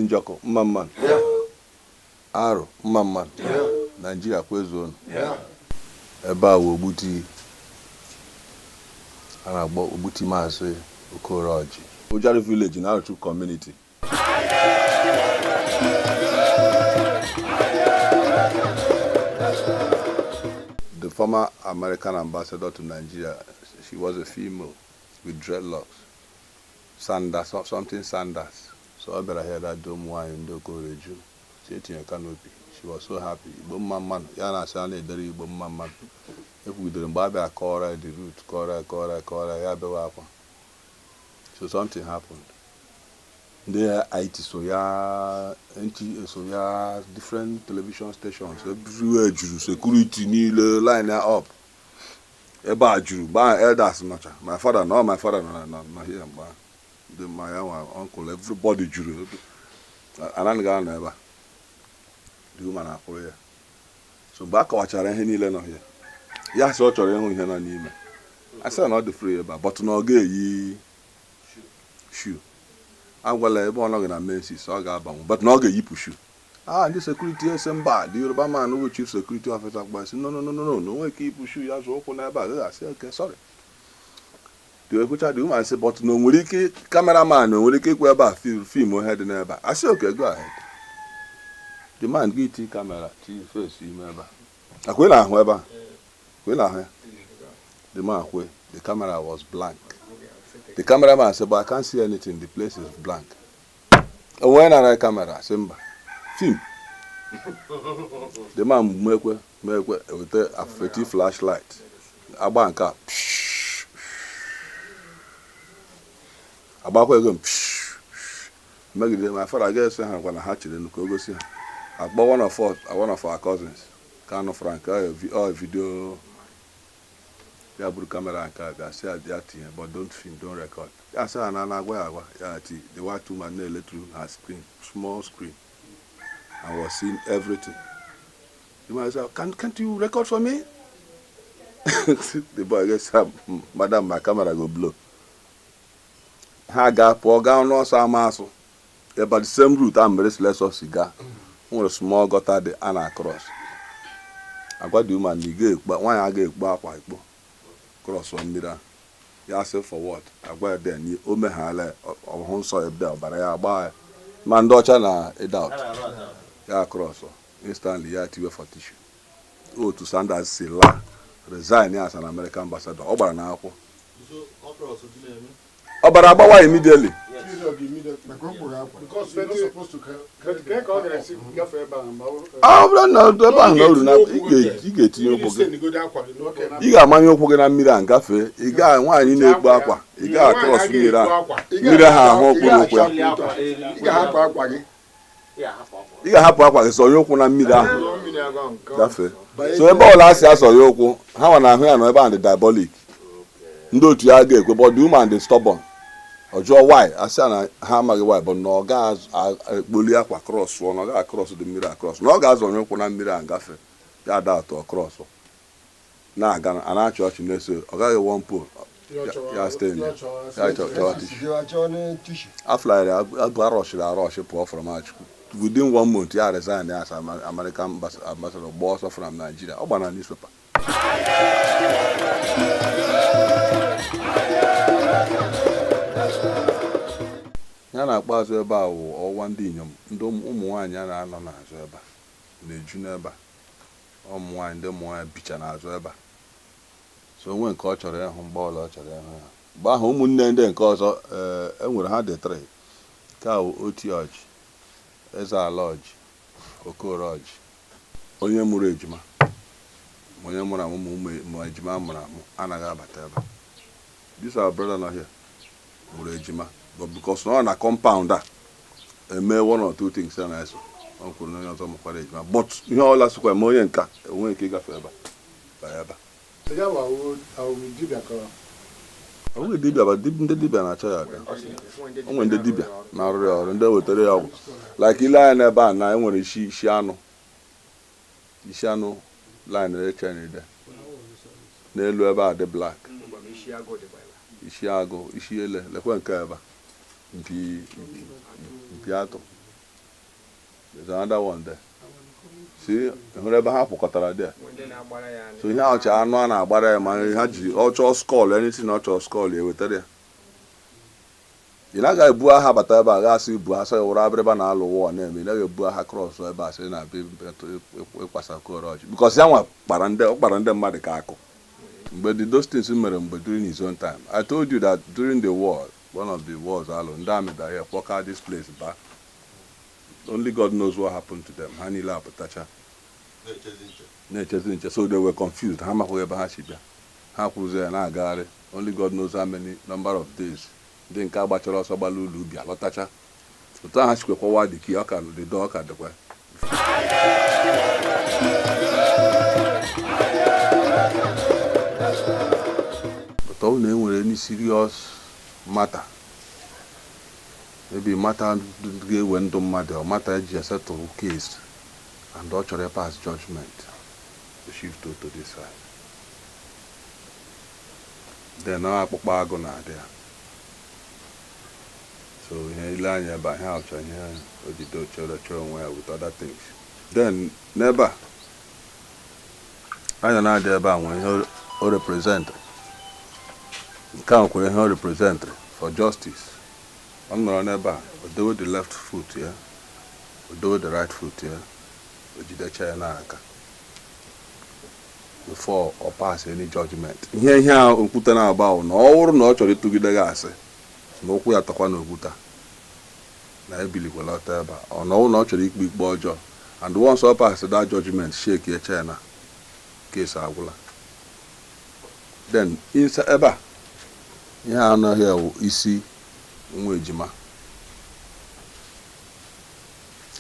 Ezinjọkụ, mma mma nụ. Aro, mma mma nụ. Naijiria kwezuonụ. Ebe a wụ Ogbuti a na-akpọ Ogbuti Maazị Okoro Ọjị. Ụjarị village na Arochukwu community. The former American ambassador to Nigeria, she was a female with dreadlocks. Sanders, something Sanders. So ọ bịara here that day, ụmụ nwaanyị ndị Okoro eju si etinye canopy. She was so happy. Igbo mma mma nụ. Ya na-asị a na-edere Igbo mma mma nụ. Ekwugidere mgbe a bịara kọọrọ ya the root, kọọrọ ya, kọọrọ ya, kọọrọ ya, ya bewe akwa. So something happened. Ndị IT so ya, NTA so ya, different television stations everywhere juru, security niile line ya up. Ebe a juru mgbe ahụ elders nọcha. My father nọ, my father nọ na na here mgbe ahụ. Ndị ma ya nwa uncle, everybody juru. Anaghị anọ ebe a. The woman akwụrụ ya. So mgbe a kọwachara ihe niile nọ here, ya sị ọ chọrọ ịhụ ihe nọ n'ime. A sị na ọ dị free ebe a, but na ọ ga-eyi shoe. Agwala ebe ọ nọghị na mensis ọ ga-abanwu, but na ọ ga-eyipụ shoe. Ah, ndị security ese mba. The Yoruba man wụ chief security officer gba sị no, no, no, no, no, na o nweghị ike yipụ shoe ya zụọ ụkwụ n'ebe a. Gaghị asị okay, sorry. The ekwucha, the woman sị but na o nwere ike, cameraman o nwere ike ịkwụ ebe a film ihe dị n'ebe a. Asị okay, go ahead. The man gị ti camera ti face ime ebe a. Akwa ị na-ahụ ebe a? Kwe na-ahụ ya? The man kwe, the camera was blank. The cameraman said, "But I can't see anything, the place is blank." Onwe nara camera sị mba, film. The man mekwe mekwe, eweta afeti flashlight agba nke a, agbakwa ego m megide. My father ga-ese ha gwa na ha chere ka o gosi ha. Akpọ one of us, one of our cousins, Kanu Frank, ọ video ya buru camera nke a bịa sị ya tinye, but don't film, don't record. Ya sị ha na na-agwa ya agwa ya ti. The white woman na-ele through her screen, small screen, and was seeing everything. The man said, Can't you record for me?" The boy gets, "Madam, my camera go blow." Ha ga pụọ gaa n'ọsọ ama asụ ebe the same route ahụ mere Slesọ si gaa. O nwere small gutter dị a na cross. Agwa the woman na ị ga-ekpo, nwaanyị a ga-ekpo akwa ekpo cross mmiri ahụ. Ya sị, "For what?" Agwa ya then o meghala ọhụ nsọ ebe ọbara ya agba ya ma ndị ọcha na ịda out ya cross instantly, ya tiwe for tissue. Otu Sanders si la resign ya as an American ambassador, ọ gbara n'akwụkwọ ọbara agbawa immediately. Because you're not supposed to But ka ọ gara esi gafee ebe ahụ ma Ọ bụrụ na ebe ahụ na uru na ị ga-etinye ụkwụ gị, ị ga-amanye ụkwụ gị na mmiri ahụ gafee. Ị gaa nwaanyị na-ekpo akwa, ị gaa cross mmiri ahụ, mmiri ahụ ahụ okpuru ụkwụ ya. Ị ga-ahapụ akwa gị. Ị ga-ahapụ akwa gị, sọnye ụkwụ na mmiri ahụ gafee. So ebe ọla a si asọnye ụkwụ ha nwa na ahụ ya nọ ebe ahụ dị diabolic. Ndị otu ya ga-ekwe, but the woman dị stubborn. Ọ jụọ why, asị ya na ha amaghị why, but na ọ ga-ekpoli akwa cross ọ na ọ ga-across dị mmiri across, na ọ ga-azọnye ụkwụ na mmiri ahụ gafee. Ya ada atọ cross na-aga, a na-achị ọchị na-eso. Ọ gaghị one pole ya stay in there. Ya chọwa tissue. After abụ arọchiri arọchị pụọ from Achukwu, within one month ya resign ya as American ambassador, gbaa ọsọ from Nigeria. Ọ gbara na newspaper. Ya na-akpọ azụ ebe a wụ ọwa ndị inyom, ndị ụmụ nwaanyị a na-anọ n'azụ ebe a na-eju n'ebe a. Ụmụ nwaanyị, ndị ụmụ nwaanyị bicha n'azụ ebe a. So onwe nke ọ chọrọ ịhụ mgbe ọbụla ọ chọrọ ịhụ ya. Mgbe ahụ ụmụnne ndị nke ọzọ e nwere, ha dị three. Nke a wụ Oti Ọjị, Eze Ala Ọjị, Okoro Ọjị. Onye mụrụ ejima ma onye mụrụ amụ ma ụmụ ma ejima mụrụ amụ anaghị abata ebe a. This our brother nọ here mụrụ ejima, but because na ọ na compound a eme one or two things a na-eso, ọ kwuru na onye ọzọ mụkwara ejima, but ihe ọla sịkwa ma onye nka enweghị ike ịgafe ebe a banye ebe a. Ya bụ awụ dibịa ka Ọ bụghị dibịa ba ndị dibịa na-achọ ya abịa. O nwere ndị dibịa na-arụrụ ya ọrụ, ndị wetara ya ọgwụ. Like ile anya n'ebe a na enwere isi anụ, isi anụ line eche na ide n'elu ebe a dị black, isi agụ, isi ele. Lekwe nke ebe a, mpi mpi atụ. There's another one there. See, hụrụ ebe ha kwụkọtara there. Ndị na-agbara ya anị. So ihe ọcha anụ a na-agbara ya, ma ha ji ọchọ skull, anything ọ chọrọ skull, ya wetara ya. Ị naghị ebu agha bata ebe a, gasị ibu asọ ya wụrụ abịrịba na alụ wụọ na-eme. Ị naghị ebu agha cross ebe a sị na abịa ịkwasa Okoroji, because ya nwa kpara ndị ọ kpara ndị mmadụ ka akụ mgbe the those things mere mgbe during his own time. I told you that during the war, one of the wars alụ, ndị army bịara here, kwọka this place ba. Only God knows what happened to them. Ha niile apụtacha na-echezi nche. So they were confused. Ha makwaghị ebe ha si bịa. Ha kwụzi ya na-agagharị, only God knows how many number of days. Ndị nke agbachara ọsọ gbala ụlọ ubi alọtacha. Otu ahụ ha sikwa kwọwa dị ka ọka dị dọ ọka dịkwa. But ọ bụrụ na e nwere any serious matter, maybe matter ga-ewe ndụ mmadụ or matter eji settle case and ọ chọrọ pass judgment, to shift to this side. Then ọ akpụkpọ agụ na-adị ya. So ihe ile anya ebe a, ihe achọ ihe odide ochere chọọ onwe ya with other things. Then n'ebe a anya na-adị ebe a nwere ihe o represent. Nke a nwekwara ihe o represent for justice. Ọ nọrọ n'ebe a, o dowe the left foot ya, o dowe the right foot ya, o jidecha ya n'aka before ọ pass any judgment. Ihe a okwute na-agba ahụ na ọ bụrụ na ọ chọrọ ịtụgide gị asị na ụkwụ ya tọkwa n'okwute na ebilikwala ọtọ ebe a, ọ na ọ bụrụ na ọ chọrọ ikpe ikpe ọjọọ, and once ọ pass that judgment, shake ya chain na case agwụla. Then inside ebe a, ihe a anaghị ewu isi nwa ejima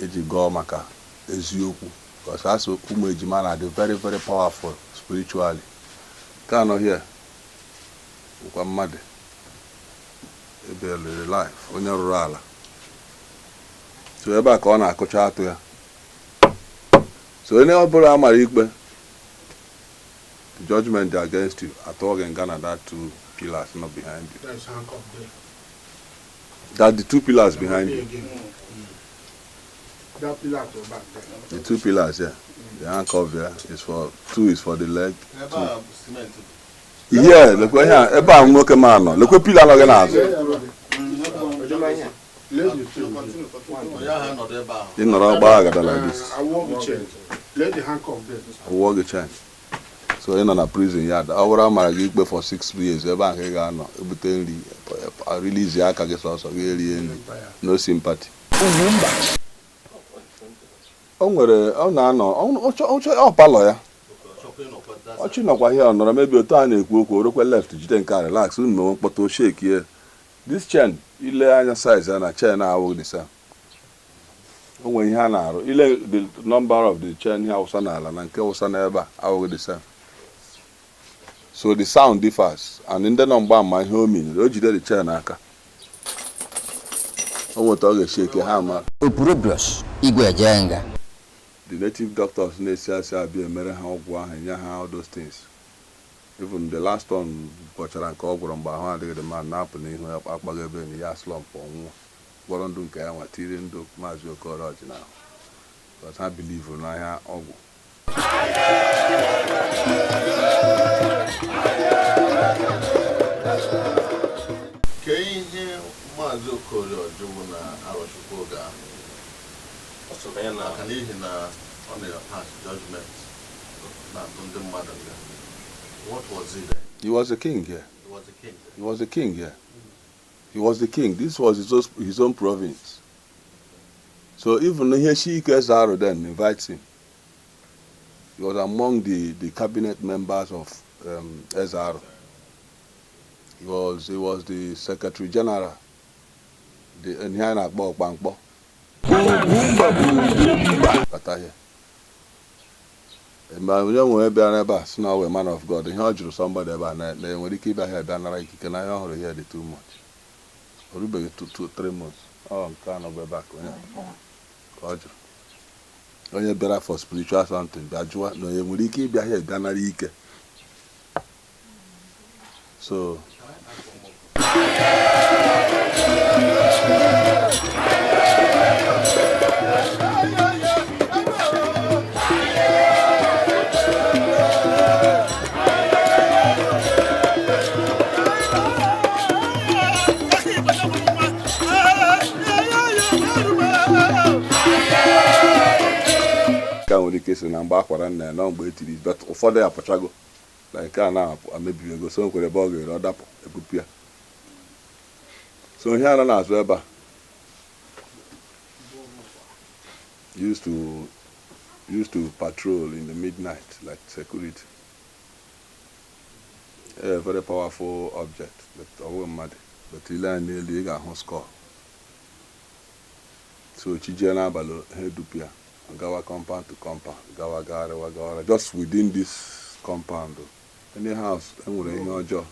eji gọọ maka eziokwu, because asị ụmụ ejima na-adị very, very powerful spiritually. Nke anọ here bụkwa mmadụ ebe lere life onye rụrụ ala. So ebe a ka ọ na-akụcha atụ ya. So onye ọbụla a mara ikpe, the judgment dị against you, atụọ gị nga na that two pillars not behind you. There's handcuff there. That the two pillars behind you. Again. That pillar to back there. The two pillars, yeah, the handcuff there is for two, is for the leg. Ebe a bụ simenti. Ihe lekwe ihe a, ebe a nwoke ma nọ, lekwe pillar nọ gị n'azụ. Let the two. Onye ahụ nọdụ ebe ahụ. Ị nọrọ gbaa agada like this. I walk the chain. Let the handcuff there. Wụọ gị chain. So ị nọ na prison yard. Ọ bụrụ a mara gị ikpe for 6 years, ebe ahụ ka ị ga-anọ ebute nri, release aka gị sọsọ gị erie nri. No sympathy. O nwere ọ na-anọ ọ parlour ya. Chọkwa ịnọkwa that. Ọchị nọkwa ihe ọ nọrọ mebi otu a na-ekwu okwu, orokwe left jide nke a, relax, unu mewe mkpọtụ, shake ye this chain. Ile anya size ya na chain awụghị the same. O nwere ihe a na-arụ. Ile the number of the chain, ihe awụsa n'ala na nke wụsa n'ebe a awụghị the same, so the sound differs. And ndị nọ mgba ama ihe o miniri o jide the chain aka, o nweta ọ ga-eshake ha ama. Opurobios Igwe Ejenga. The native doctors na-esi asị abịa emere ha ọgwụ ahụ, enye ha all those things. Even the last one gwọchara nke ọ gwọrọ mgbe ahụ adịghị dị mma na-apụ n'ihu ya, akpaghị ebe na ya slump, ọnwụọ. Gwọrọ ndụ nke ya nwa tiri ndụ Maazị Okoroji na because ha believe n'ahịa ọgwụ. Kee ihe Maazị Okorie Ojukwu na Arọchukwu oge ahụ? Ọ sị na ya na Maka n'ihi na ọ na-pass judgment na-atụ ndị mmadụ nga. What was it then? He was a king here. He was a king. He was a king here. He was the king. This was his own province. So even ihe Chike Zaro then invites him. He was among the cabinet members of Ezaro. He was the secretary general. The ihe a na-akpọ ọkpankpọ. Bata here. Mgbe onye nwere bịara ebe a sị na ọ wee man of God, ihe ọ jụrụ somebody ebe a na enwere ike ịbịa here bịa nara ikike na ihe ọ hụrụ here dị too much. O rubeghị 2, 2, 3 months. Ọ nke anọ bụ ebe a ka onye ka ọ jụrụ. Onye bịara for spiritual something bịa jụọ na onye nwere ike ịbịa here bịa nara ike. So Chineke sị na mgbe a kwara nna ya na mgbe etiri, but ụfọdụ ya apụchago, like nke a na-amebiri ego, so nkwere ebe ọ ga-ere, ọ dapụ, ebupụ ya. So ihe a nọ n'azụ ebe a used to patrol in the midnight like security, a very powerful object, but ọ bụghị mmadụ. But ile anya n'elu, ị ga-ahụ skull. So chi jie n'abalị, ha edupu ya gawa compound to compound, gawa gagharịwa gawara just within this compound. Any house enwere ihe ọjọọ,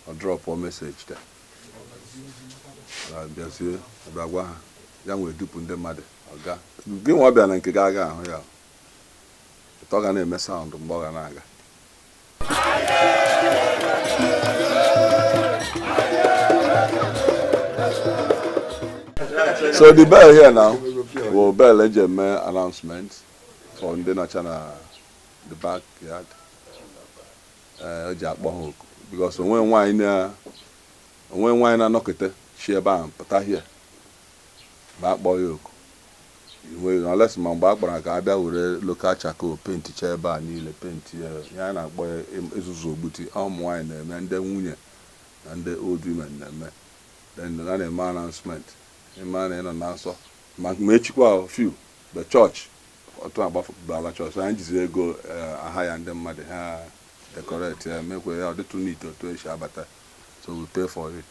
ọ drop a message there, bịazie bịa gwa ha ya nwee dupu ndị mmadụ. Ọga gị nwa bịa na nke gị aga ahụ ya ụtọ, ga na-eme sound mgbe ọ ga na-aga. So the bell here now bụ bell eji eme announcement for ndị nọcha na the backyard. Ee, eji akpọ ha oku because onwe nwaanyị na-anọkete chi ebe ahụ pụta here ma akpọ ya oku. Unless ma mgbe a kpọrọ ka a bịa were local charcoal paint cha ebe a niile, paint ya, ihe a na-akpọ ya ịzụzụ ogbuti. Ụmụ nwaanyị na-eme, ndị nwunye na ndị old women na-eme. Then a na-eme announcement ịma na ị nọ na nsọ ma echikwa few the church ọtụ agbafala chọọchị. Anyị jizi ego aha ya, ndị mmadụ ha decorate ya, mekwe ya ọ dịtụ neat otu esi abata. So we pay for it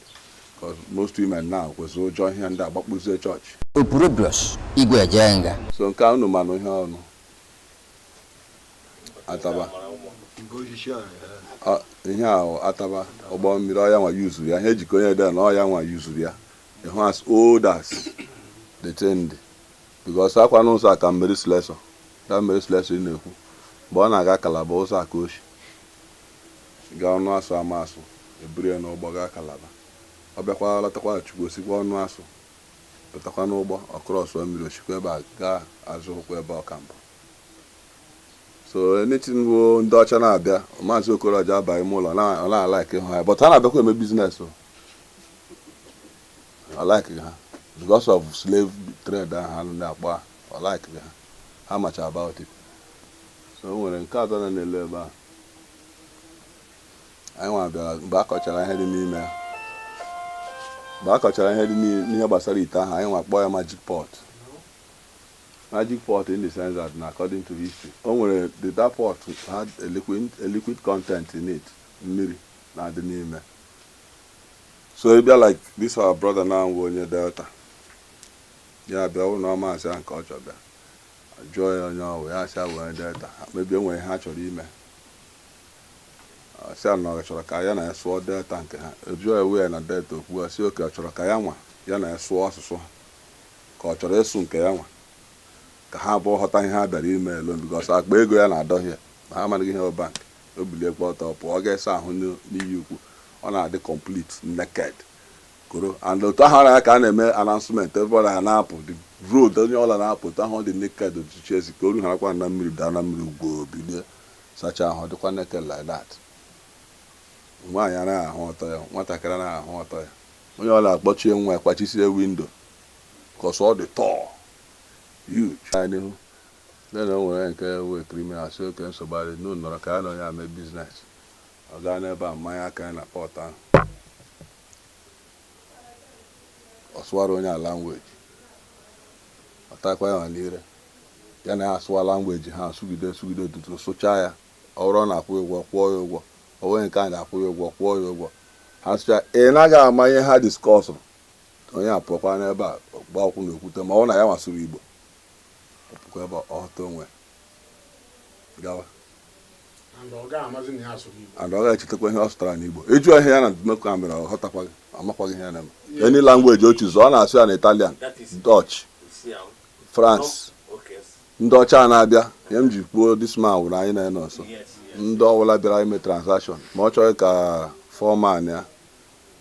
because most women now kwesịrị ụjọ ihe ndị agbakpụzie chọọchị. Opurobios Igwe Ejenga. So nke a unu manụ ihe ọnụ ataba. Ihe ahụ ataba ụgbọ mmiri, ọya nwa yuzuru ya, ihe ejikọ onye de na ọya nwa yuzuru ya ịhụ as old as the thing dị, because akwa n'ụzọ a ka Mary Slessor, that Mary Slessor ị na-ekwu, mgbe ọ na-aga Calabar, ụzọ a ka o si gaa ọnụ asụ ama asụ, eburu ya n'ụgbọ gaa Calabar. Ọ bịakwa lọtakwa, Chukwu osikwa ọnụ asụ pụtakwa n'ụgbọ, ọkrọsụ mmiri, osikwa ebe a gaa azụ ụkwụ ebe ọka mbụ. So anything bụ ndị ọcha na-abịa, Maazị Okoroja aba ime ụlọ, ọ na-alike ịhụ ha, but ha na-abịakwa eme business o. Ọ like ha because of slave trade ahụ ha na-akpọ ha. Ọ like ha, ha macha about it. So o nwere nke atọ na n'elu ebe a anyị nwa bịara mgbe a kọchara ihe dị n'ime ya, mgbe a kọchara ihe dị n'ihe gbasara ite ahụ, anyị nwa kpọọ ya magic pot. Magic pot in the sense that na according to history, o nwere the that pot had a liquid content in it, mmiri na-adị n'ime. So ị bịa like this, our brother now bụ onye Delta, ya bịa ụlọ maazị ahụ nke ọ chọrọ, bịa jụọ ya onye ọwụ ya, sị onye Delta. Mebie nwere ihe ha chọrọ ime, sị na ọ chọrọ ka ya na ya sụọ Delta nke ha. Jụọ ya ewe ya na Delta, okwu ya sị oke, ọ chọrọ ka ya nwa ya na ya sụọ asụsụ ha, ka ọ chọrọ ịsụ nke ya nwa, ka ha abụọ ghọta ihe ha bịara ime elo, because akpa ego ya na-adọhịa ma ha amaghị ihe bụ bank. O bilie kpa ọtọ pụọ, ọ ga-esa ahụ n'iyi ukwu, ọ na-adị complete naked koro. And otu ahụ na ya ka a na-eme announcement, everybody a na-apụ the road, onye ọla na-apụ otu ahụ ọ dị naked, otuchi ezi ka oru harakwa na mmiri, daa na mmiri ugbo, bilie sachaa ahụ, ọ dịkwa naked like that. Nwaanyị anaghị ahụ ọtọ ya, nwatakịrị anaghị ahụ ọtọ ya, onye ọla akpọchie nwa ya, kwachisie window, cause ọ dị tall, huge. Anyị n'ihu then o nwere nke wee criminal, sị oke nsogbu adị n'ụlọ, nọrọ ka ya na onye ame business. Ọ gaa n'ebe a, mmanya aka ya na pot ahụ, ọ sụwara onye a language, ọ takwa ya n'ire ya na ya asụwa language ha, sụgide sụgide tutu sụchaa ya. Ọ bụrụ ọ na-akwụ ya ụgwọ, kwụọ ya ụgwọ. O nweghị nke a na-akwụ ya ụgwọ, kwụọ ya ụgwọ. Ha sụcha, ị naghị ama ihe ha discussụrụ. Onye apụkwa n'ebe a gba ụkwụ na okwute, ma ọ na ya nwasụrụ Igbo, ọ pụkwa ebe ọ ghọta onwe gawa. And ọ gaghị amazi na ya asụrụ Igbo. And ọ ga-echetakwa ihe ọ sụtara n'Igbo. Ịjụ ihe ya na mmekọ mere, ọ ghọtakwaghị, amakwaghị ihe ya na-eme. Any language o chuzụ, ọ na-asụ ya na Italian, That is Dutch, see am. France. Okay. Ndị ọcha a na-abịa, ihe m ji kwuo this man wụrụ anyị na-enọ nso. Ndị ọbụla bịara ime transaction, ma ọ chọghị ka foreman ya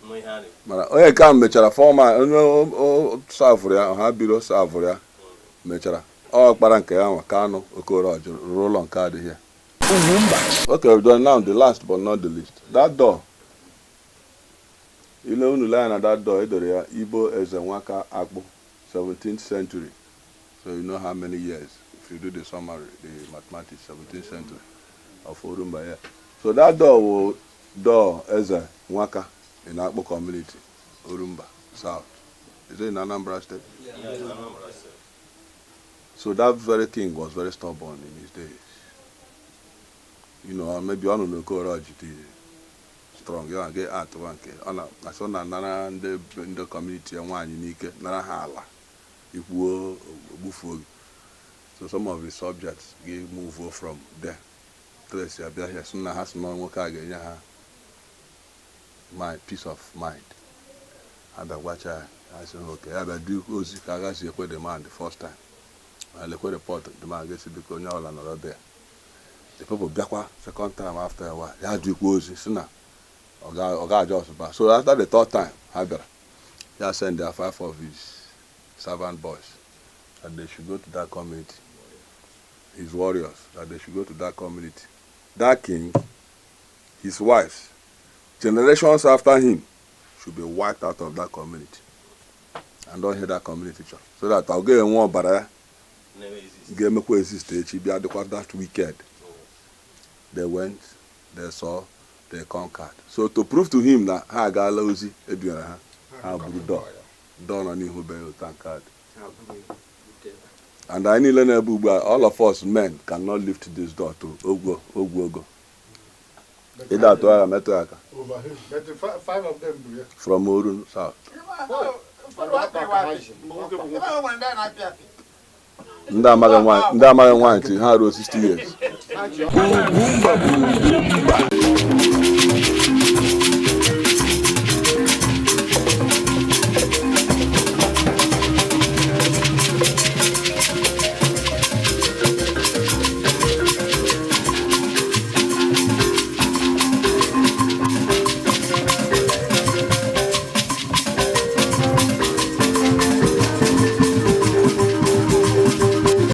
Nụ ihe a na-ekwu. Mana onye nke ahụ mechara, foreman onye o serveụrụ ya, ọha biro serveụrụ ya, mechara ọ kpara nke ya nwa Kanụ Okoroji rụrụ ụlọ nke adịghị ya. Okay, then now the last but not the least, that door. Ile unu lee anya na that door, edere ya Igbo Eze Nwaka Akpụ, 17th century. So you know how many years. If you do the summary, the mathematics, 17th century of Orumba, yeah. So that door will door Eze Nwaka in Akpo community, Orumba South. Is it in Anambra State? Yeah, it's Anambra State. So that very king was very stubborn in his days. Maybe ọ nọ n'Okoroji dị strong, ya ga atụwa nke ọ na-asị ọ na-anara ndị community ya nwaanyị n'ike, nara ha ala, ikwuo ogbufuo gị. So some of the subjects ga move from there. Trace ya bịa here, sị na ha sị na nwoke a ga-enye ha my peace of mind. Ha bịa gwacha ya, ha sị ha oke ya bịa dị ozi ka a gazi ekwe the man the first time. Ma lekwe report the man ga-esi biko onye ọbụla nọrọ there. The people bịakwa second time after a while, ya dịkwa ozi si na ọ ga-aja ọsụba. So after the third time ha bịara, ya send their five of his servant boys that they should go to that community, his warriors, that they should go to that community. That king, his wives, generations after him should be wiped out of that community and don't hear that community chọ so that ọ ga-enwe ọbara ya Na-eme exist. Ga-emekwa exist echi bịa dịkwa that wicked. They went, they saw, they conquered. So to prove to him na ha agaala ozi edunyere ha, ha buru door nọ n'ihu be tankard. And anyị niile na-ebe ugbu a, all of us men cannot lift this door to ogwo ogwu ogo ịda atụ agha metụ ya aka. Overhead. But the five of them bụ ya. From Orun South. Nwoke bụ nwoke. Ndị amaghị nwaanyị till ha ruo 60 years. Ugwumba bụ Ugwumba.